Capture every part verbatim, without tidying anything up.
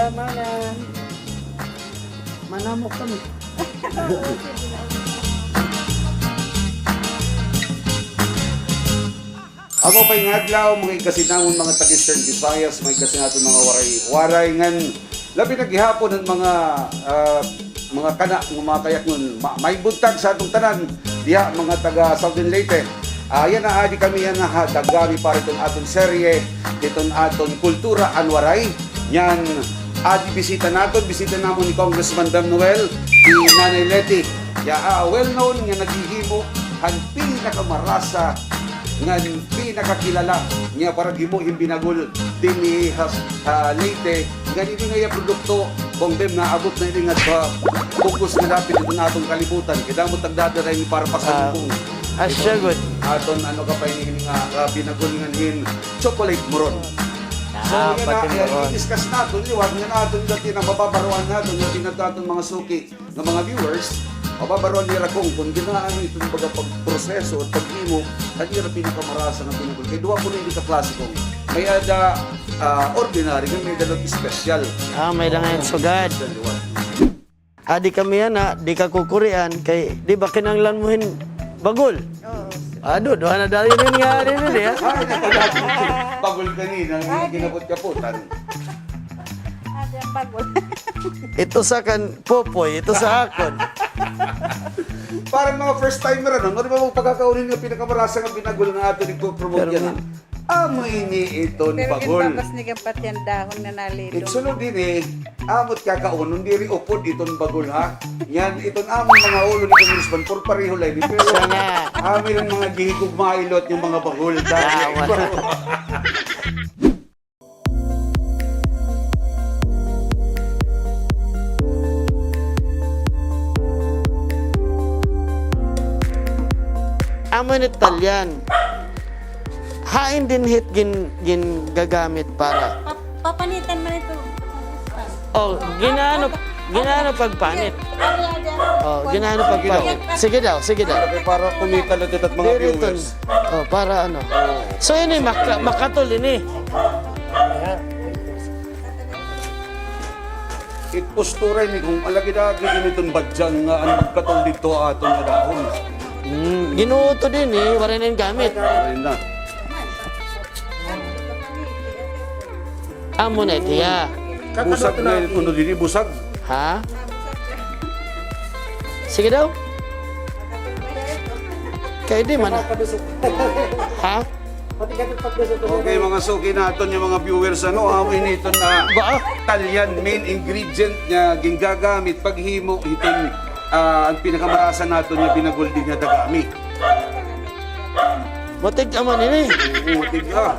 Mana. Manamok kami. Amo pa nga adlaw, mga igkasi namon, mga taga-Eastern Visayas, mga igkasi naton, mga Waray, Waray ngan labi na gihapon an mga, ah, mga kana nga mga kayaknon. Ma-, maayong buntag sa aton tanan diha, mga taga Southern Leyte. Ah, yana, adi kami yana ha Dagami para hiton aton serye, hiton aton kultura an Waray. Ngan, adi bisita naton, bisita namon ni Congressman Dam Noel, si Nanay Leti. Ya, ah, well known nga naghihimo han pinakamarasa ngan pinakakilala nga paghimo hin binagol dinhi ha, ha Leyte. Ngan ini nga iya produkto, Kong Bem, naabot na ini ngadto ha bug-os nga dapit hiton aton kalibutan. Kay damo it nagdadara ini para pasalubong. Ah, asya gud. Aton, ano ka pa ini nga, ah, binagol ngan hin chocolate moron. So, ah, yana, pati moron. I-discuss naton liwat ngan aton dati na mababaroan naton, dati na aton mga suki nga mga viewers, mababaroan nira kon, kon gin-aano iton baga pagproseso o paghimo han ira pinakamarasa nga binagol. Kay duha kuno ini ka klase, Kong. May-ada, ah, ordinary, ngan may-ada la special. Ah, may-ada ngay-an sugad. Special liwat. Adi kami yana, di ka kukurian, kay di ba kinahanglan mo hin bagol? Oo. Ado, duha na dayon nga adi, ha? Ay, bagol kanina, nga kinapot-kapotan. Adi an bagol. Ito sa kan Popoy, ito sa akon. Parang mga first timer, ano? Ano ba magpakakaunin nga pinakamarasa nga binagol nga aton igpopromote yana? Amo ini iton bagol. Pero ginbakos ni Gampat yan dahon nga nalidong. It sulod ini, amo it kakaunon, diri upod iton bagol, ha? Yan, iton amon mga ulo ni Congressman, por pareho la ini. Pero amo ini mga gihigugma, ilot nga mga bagol. Dawat. Amo ini Italian. Hain dinhi it gin-, gingagamit para? Pa-, papanitan man ito. Oh, gin-aano, gin-aano pagpanit? Oh, gin-aano pagpanit? Sige daw, sige daw. Para kumita la it mga viewers. Oh, para ano? So, ini maka-, makatol ini. It postura ini kon alagid-agid ini iton badyan nga an magkatol didto aton nga dahon. Hmm, gin-uuto dinhi, waray na ini gamit. Waray na. Amo na ito, ya. Busag na ini, kuno dinhi, busag. Ha? Sige daw. Kay di man. Ha? Okay, mga suki naton, nga mga viewers, ano, amo ini iton Italian main ingredient nga gingagamit paghimo hiton, ah, an pinakamarasa naton nga binagol dinhi ha Dagami. Matig-a man ini. Oo, matig-a.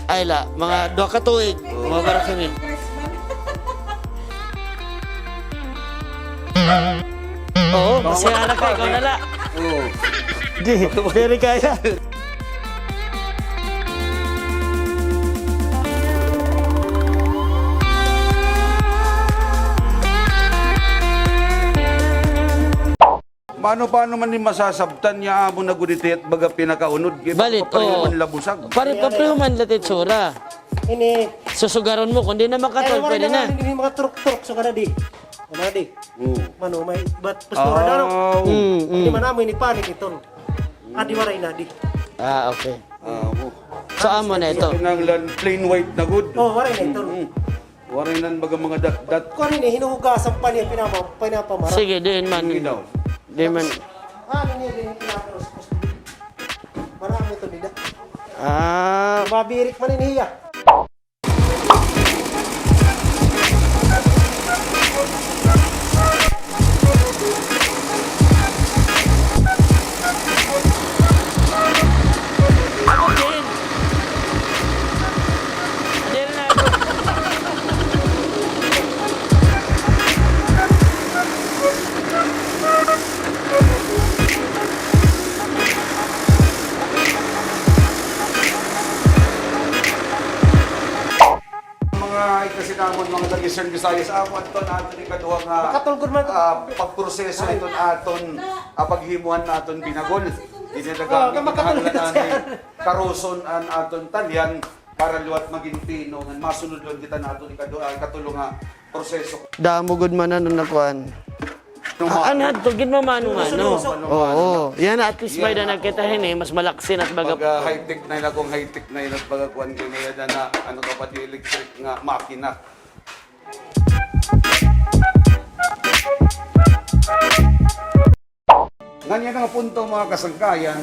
Ay, la, mga duha ka tuig. Oo. Mga barang kami. Oo, masaya na ka, ikaw na la. Oo. Di, diri kaya. Paano, paano man ni masasabtan nga amo na gud ito it baga pinakaunod? Kay balit, pareho man la busag. Pare, pareho man la it itsura. Ini. Susugaron mo, kon di na makatol, pwede na. Ay, waray na nga, ini mga turok-turok, sugad na di. Wala di. Oo. Mano, may ibat postura na, no? Aw. Mm, mm. Di man amo ini panit iton. Ah, di waray na di. Ah, okay. Ah, oo. So, amo na ito. Kinahanglan plain white na gud. Oh, waray na ito. Mm, mm. Waray nan baga mga datdat. Kuan ini, hinuhugasan pa niya, pinapa-, pinapamara. Sige, diin man. Sige daw. Diin man. Ah, ano niya, diin pinaparos-pos. Marami ito, dida. Ah. Mabirik man ini hiya. Mga igkasi namon, mga taga-Eastern Visayas, amo adto an aton ikaduha nga, ah, pagproseso hiton aton, ah, paghimuan naton binagol. Dinhi ha Dagami, kinahanglan naton karuson an aton Italian. Para liwat magin pino, ngan masunod liwat kita naton ikadu-, ah, ikatulo nga proseso. Damo gud man ano na kuan. Ano, ah, ano hadto, ginmamano-mano. Oo. Yan, at least may da nakita hini, mas malaksi na baga. Baga high-tech na ila, kung high-tech na ila, baga kuan, kay may da na, ano ka pa, di electric nga makina. Ngan yana nga punto, mga kasangkayan,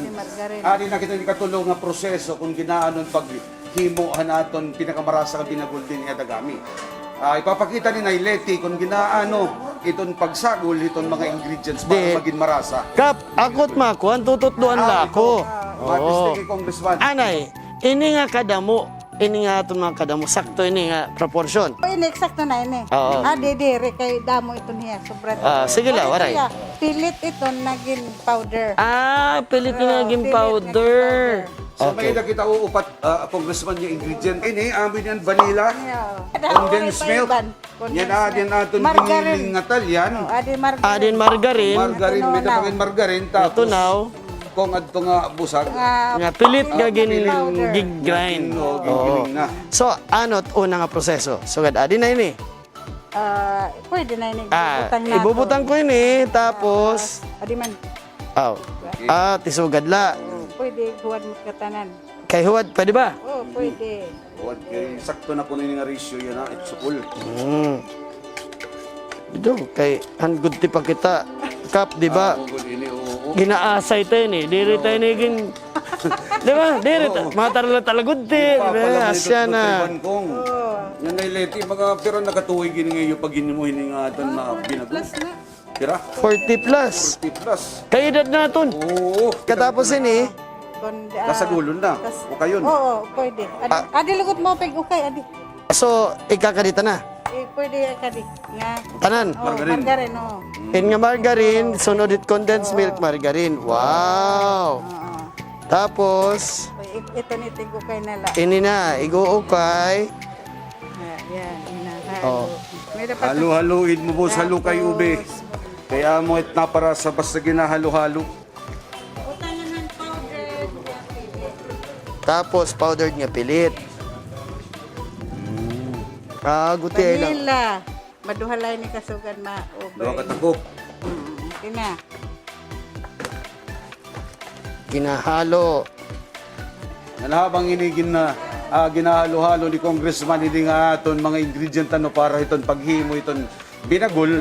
adi na kita ikatulo nga proseso kon gin-aano an paghimo han aton pinakamarasa nga binagol dinhi ha Dagami. Ah, ipapakita ni Nay Leti kon gin-aano iton pagsagol hiton mga ingredients para magin marasa. Kap, ako it makuan, tututdoan la ako. Matis ni Congressman. Anay, ini nga kadamo. Ini nga aton mga kadamo, sakto ini nga proportion. Ini, eksakto na ini. Oo. Adi, diri, kay damo iton hiya, sobra. Ah, sige la, waray. Pilit iton nagin powder. Ah, pilit nga nagin powder. So, may da kita uupat, ah, Congressman, nga ingredient. Ini, amo ini an vanilla, condensed milk. Yana, adi an aton giniling nga talyan. Adi margarine. Margarine, may da pa gin margarine, tapos kung adto nga busag. Nga pilit nga gin-, gin-grind. Oo, gin-grind na. So, ano it una nga proseso? Sugad adi na ini. Ah, pwede na ini. Ah, ibubutang ko ini, tapos. Adi man. Aw. Ah, tisugad la. Oo, pwede, huwad mo katanan. Kay huwad, pwede ba? Oo, pwede. Huwad kay sakto na kuno ini nga ratio yana, ha, itsukol. Mm. Ido, kay han gud ti pakita, Kap, di ba? Ginaasay ta ini, diri ta ini gin-, di ba? Diri ta, matarla talaga gud ti, asya na. Yan, Nay Leti, mga pira na katuig ini nga iyo paghinimo hini nga aton na binagol? Pira? Forty plus. Forty plus. Kay edad naton. Oo. Katapos ini, kasagulon na. Ukayon. Oo, pwede. Adi, adi lugod mo pag-ukay, adi. So, ikakadi ta na? Eh, pwede kadi. Nga. Tanan? Oo, margarine, oo. In nga margarine, sunod it condensed milk, margarine. Wow! Oo. Tapos, ito ni tig-ukay na la. Ini na, ig-uukay. Ah, yan, inahalo. Halo-haloid mo, boss, halo kay ube. Kay amo it naparasa basta ginahalo-halo. Tapos powdered nga pilit. Ah, guti ay lang. Vanilla. Maduha la ini kasugad ma-over. Duha ka takop. Mm, okay na. Ginahalo. Nalahabang ini gina-, ah, ginahalo-halo ni Congressman ini nga aton mga ingredient ano para hiton paghimo hiton binagol.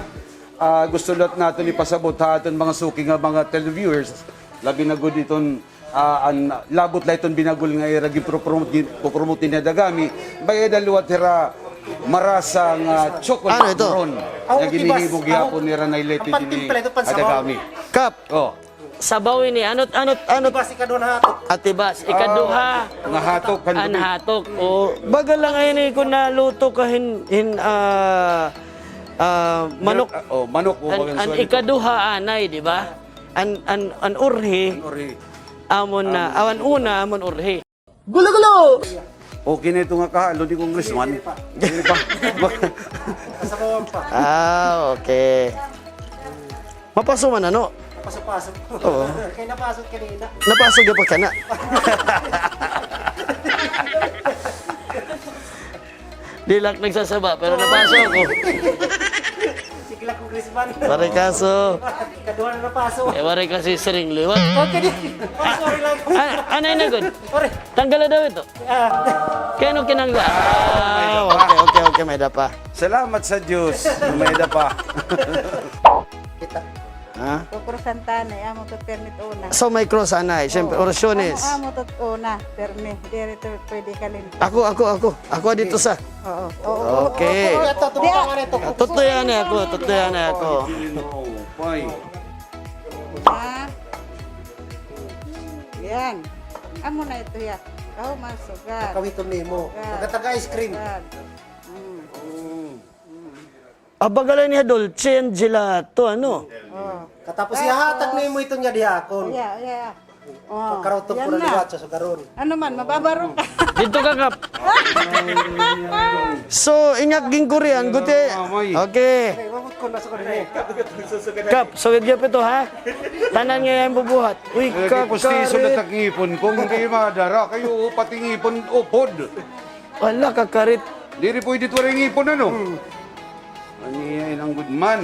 Ah, gusto liwat naton ipasabot ha aton mga suki nga mga televiewers, labi na gud iton, ah, an labot la iton binagol nga ira ginpropromote, ginpopromote dinhi ha Dagami, may-ada liwat hira marasa nga chocolate maroon nga ginhihimo gihapon nira Nay Leti dinhi ha Dagami. Kap. Oh. Sabaw ini, ano, ano, ano? Atibas, ikaduha na hatok. Atibas, ikaduha. Ah, nga hatok, an hatok. O, baga la ngay-an ini kon naluto ka hin, hin, ah, ah, manok. Milk, ah, oh, manok, oh, an, an ikaduha anay, di ba? An, an, an urhi. An urhi. Amon na, aw, an una, amon urhi. Gulo-gulo! Okay na ito nga kahalo ni Congressman. Diri pa. Diri pa. Kasabawan pa. Ah, okay. Mapaso man, ano? Napaso-paso. Oo. Kay napaso kanina. Napaso ka pa kana. Di la ak nagsasaba, pero napaso ako. Sige la, Congressman. Waray kaso. Kaduha na napaso. Eh, waray kasi siring liwat. Okay, di. Oh, sorry lang. Ah, anay na gud. Sorry. Tanggala daw ito. Ah. Kay ano kinangga? Ah, okay, okay, okay, may-ada pa. Salamat sa Diyos, may-ada pa. Kita. Ha? Kukrusan ta anay, amo to permit una. So, may cross anay, siyempre, orasyones. Amo, amo to una, permi. Diri to pwede kalimti. Ako, ako, ako. Ako dito sa. Oo. Oo, oo, okay. Oo, oo, oo. Tutuy anay ako, tutuy anay ako. Ha? Yan. Amo na ito, ya. Aw, masugad. Kawiton nimo. Masugad. Pagkatag-ice cream. Masugad. Mm. Mm. Abaga la ini ha dulce and gelato, ano? Oh. Katapos ihahatag nimo iton nga diha akon. Yeah, yeah. Oh, pagkaroto ko na liwat sa sugaron. Ano man, mababaro ka. Dito ka, Kap. So, ingak ginkurian, guti. Okay. Kap, sugad gihap ito, ha? Tanan nga iya bubuhat. Uy, kakarit. Pustiso na tak ngipon ko, hindi madara. Kay pati ngipon, upod. Wala, kakarit. Diri pwede it waray ngipon, ano? Hmm. Ano yan, ang good man.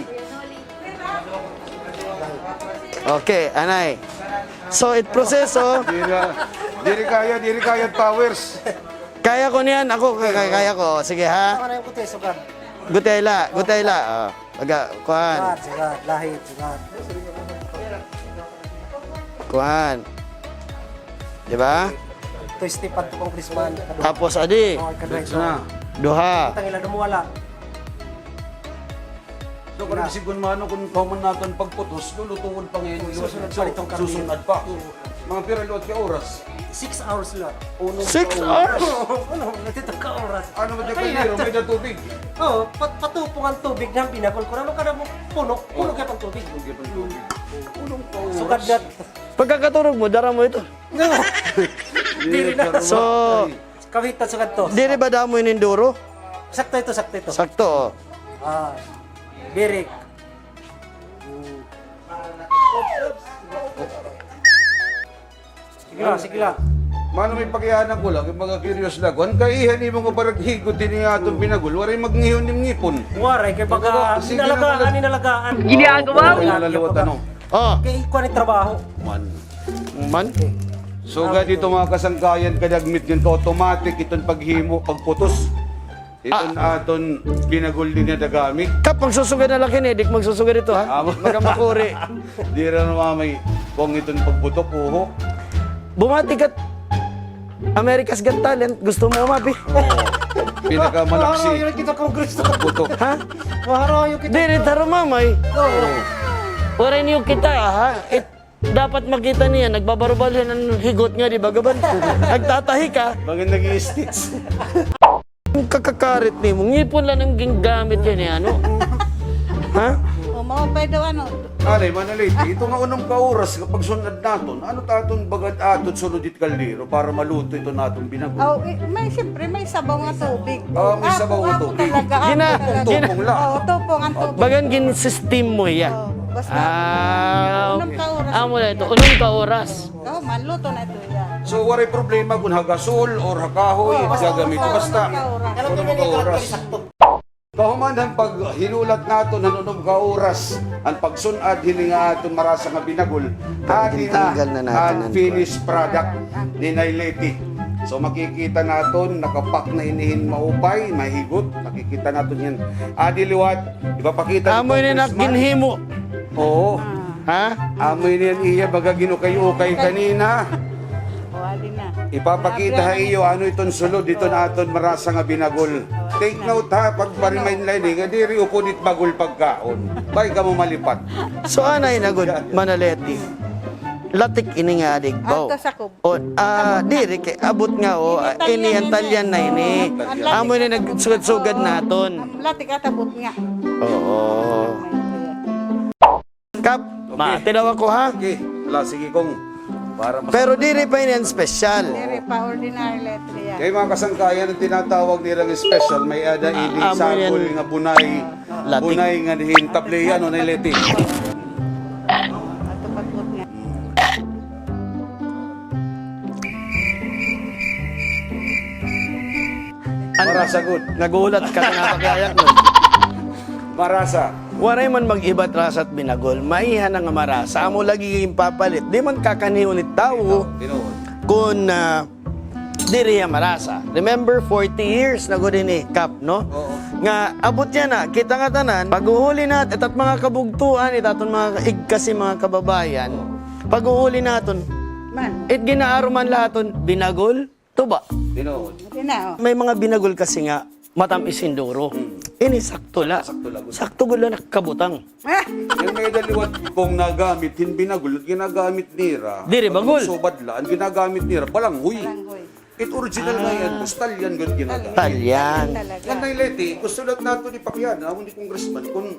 Okay, anay. So, it proseso. Diri, diri kaya, diri kaya powers. Kaya ko niyan, ako, kaya, kaya ko. Sige, ha? Ano yung puti, sugad? Gutela, gutela. Oh. Aga, kuan. Sugad, sugad, lahit, sugad. Kuan. Di ba? Ito, Steve, pag congressman, kadto. Tapos, adi. Oh, kadto. Duha. Tangila, dumuwala. So, kung sigun mano, kung kahuman naton pagputos, lulutuon pa ngayon. Susunod pa itong karne. Susunod pa. Mga pira liwat ka oras? Six hours liwat. Six hours? Ano, natitag ka oras. Ano ba dyan, kaldero? May da tubig? Oo, pat-, patupong ang tubig ng binakol ko. Ano ka na mo? Puno, puno ka pang tubig. Puno ka pang tubig. Puno ka oras. Sugad na. Pagkakaturog mo, dara mo ito. No. Diri na. So, kawita sugad to. Diri ba damo ini duro? Sakto ito, sakto ito. Sakto, oh. Ah, birik. Sige lang, sige lang. Mano, may pakiana ko lang, kay mga curious lang. Kuan, kaihan imo nga paraghigot ini nga aton binagol, waray magngiho nim ngipon. Waray, kay baga, sige na, inalagaan, inalagaan. Ginagawa. Waray nalaliwat, ano? Ah. Kay kuan it trabaho. Man. Man? So, gadi ito, mga kasangkayan, kadagmit ngan ka-automatic iton paghimo, pagputos. Iton aton binagol dinhi nga gamit. Kap, magsusugad na la kini, di magsusugad ito, ha? Ah, ma- Magamakuri. Diri na mamay, kung iton pagbutok, uho. Bumati kat America's Got Talent, gusto mo umapi? Oo. Pinakamalaksi. Maharayo kita, Congress. Pagbutok. Ha? Maharayo kita. Diri, taro mamay. Oo. Waray niyo kita, ha? It- Dapat makita niya, nagbabarubal siya ng higot nga, di ba, gaban? Nagtatahi ka. Bagay nag-i-stitch. Ang kakakarit nimo, ngipon lang ang ginagamit yan, eh, ano? Ha? O, maupay daw, ano? Alay, Mana Leti, ito nga unom ka oras, kapag sunod naton, ano taton bagad aton sulod it kaldero para maluto ito naton binagol? Aw, eh, may, siyempre, may sabaw nga tubig. Ah, may sabaw nga tubig. Ako, ako talaga, ako talaga. Gina-, gina- Tupong lang. Oo, tupong ang tubig. Bagan gin-steam mo, ya. Oo. Basta unom ka oras. Ah, amo na ito. Unom ka oras. Oo, maluto na ito, ya. So, waray problema kun ha gasol or ha kahoy, gagamit. Basta unom ka oras. Kahuman han paghinulat naton han unom ka oras, an pagsun-ad hini nga aton marasa nga binagol, adi na an finished product ni Nay Leti. So, makikita naton, nakapak na ini hin maupay, mahigot. Makikita naton yan. Adi liwat, ipapakita. Amo ini na ginhimo. Oo. Ha? Amo ini an iya baga ginukay-ukay kanina. O, adi na. Ipapakita ha iyo ano iton sulod iton aton marasa nga binagol. Take note ha, pagpa-remind la ini nga diri upod it bagol pagkaon. Bay kamo malipat. So, anay na gud, Mana Leti. Latik ini nga adigbaw. Ato sa O, ah, diri kay abot nga, o, ah, ini an Italian na ini. Amo ini nagsugad-sugad naton. An latik at abot nga. Oo. Kap, mati daw ako, ha? Okay. Ala, sige, kung para mas- Pero diri pa ini an special. Diri pa, ordinary letter yan. Kay mga kasangkayan, an tinatawag nira nga special, may-ada ini sagol nga bunay. Latik. Bunay nga hin tabliya, ano, Nay Leti. Ato pagkot nga. Marasa gud. Nagulat ka na nga, kaya ko. Marasa. Waray man mag-iba it rasa it binagol. Maiha na nga marasa. Amo lagi ginpapalit. Di man kakanihon it tawo. Tinuod. Kun, ah, diri hiya marasa. Remember, forty years na gud ini, Kap, no? Oo. Nga, abot yana, kita nga tanan, paghuhuli nat-, itat mga kabugtuan, it aton mga igkasi mga kababayan, paghuhuli naton, man, it ginaaro man la aton, binagol, tuba. Tinuod. May mga binagol kasi nga, matam-is hin duro. Hmm. Ini sakto la. Sakto la gud. Sakto gud la nakabutang. Ah! An may-ada liwat kung nagamit hin binagol, ginagamit nira. Diri bagol. Subad la, an ginagamit nira, balanghoy. Balanghoy. It original nga yan, Italian gud ginagamit. Italian. Talaga. Yan, Nay Leti, gusto la naton ipakiana, amo ni Congressman, kun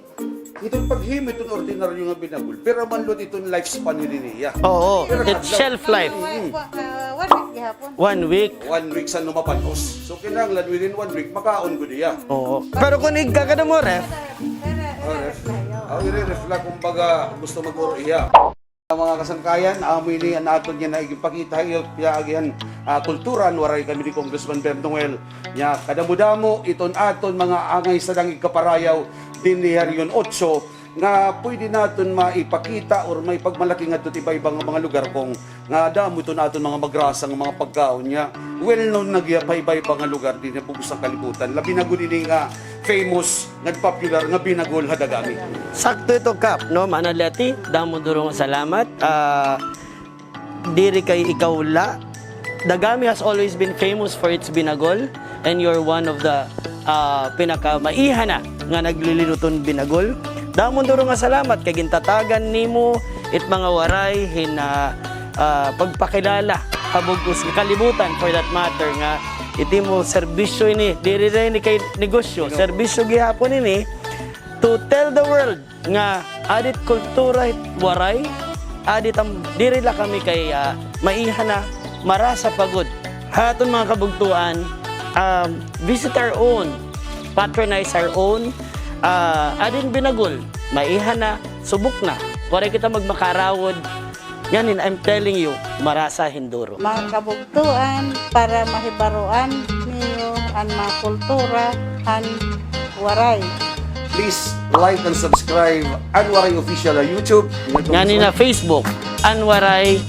iton paghimo iton ordinaryo nga binagol, pira man liwat iton lifespan hini niya. Oo, it shelf life. Wa-, wa-, ah, one week gihapon. One week. One week san mapan-os. So, kinahanglan within one week, makaon gud hiya. Oo. Pero kun igkakada mo ref, Aw, ire-ref la, kumbaga, gusto mag-uro iya. Mga kasangkayan, amo ini an aton nga naigpakita ha iyo, piyaagihan, ah, kultura han Waray kami ni Congressman Bem Noel. Nya, kadamo-damo iton aton mga angay sa dangig kaparayaw dinhi ha Region Otso nga pwede naton maipakita or maipagmalaki ngadto ha iba-iba nga mga lugar, Cong, nga damo iton aton mga magrasa nga mga pagkaon nga well known na gihap ha iba-iba nga lugar dinhi ha bug-os nga kalibutan. Labi na gud ini nga famous ngan popular nga binagol ha Dagami. Sakto ito, Kap, no? Mana Leti, damo duro nga salamat. Ah, diri kay ikaw la. Dagami has always been famous for its binagol, and you're one of the, ah, pinakamaiha na nga naglilinuton binagol. Damo duro nga salamat kay gintatagan nimo it mga Waray hin, ah, ah, pagpakilala ha bug-os nga kalibutan, for that matter, nga it imo serbisyo ini, diri ra ini kay negosyo, serbisyo gihapon ini to tell the world nga adi it kultura hit Waray, adi it am-, diri la kami kay, ah, maiha na, marasa pa gud. Ha aton mga kabugtoan, um, visit our own, patronize our own, ah, adi it binagol, maiha na, subok na. Waray kita magmakarawod, ngan hin, I'm telling you, marasa hin duro. Mga kabugtoan, para mahibaroan niyo an mga kultura han Waray. Please like and subscribe An Waray Official ha YouTube. Ngan ini ha Facebook, An Waray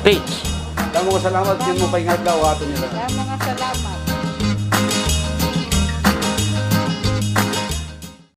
page. Damo nga salamat, damo nga paingadlaw ha aton nila. Damo nga salamat.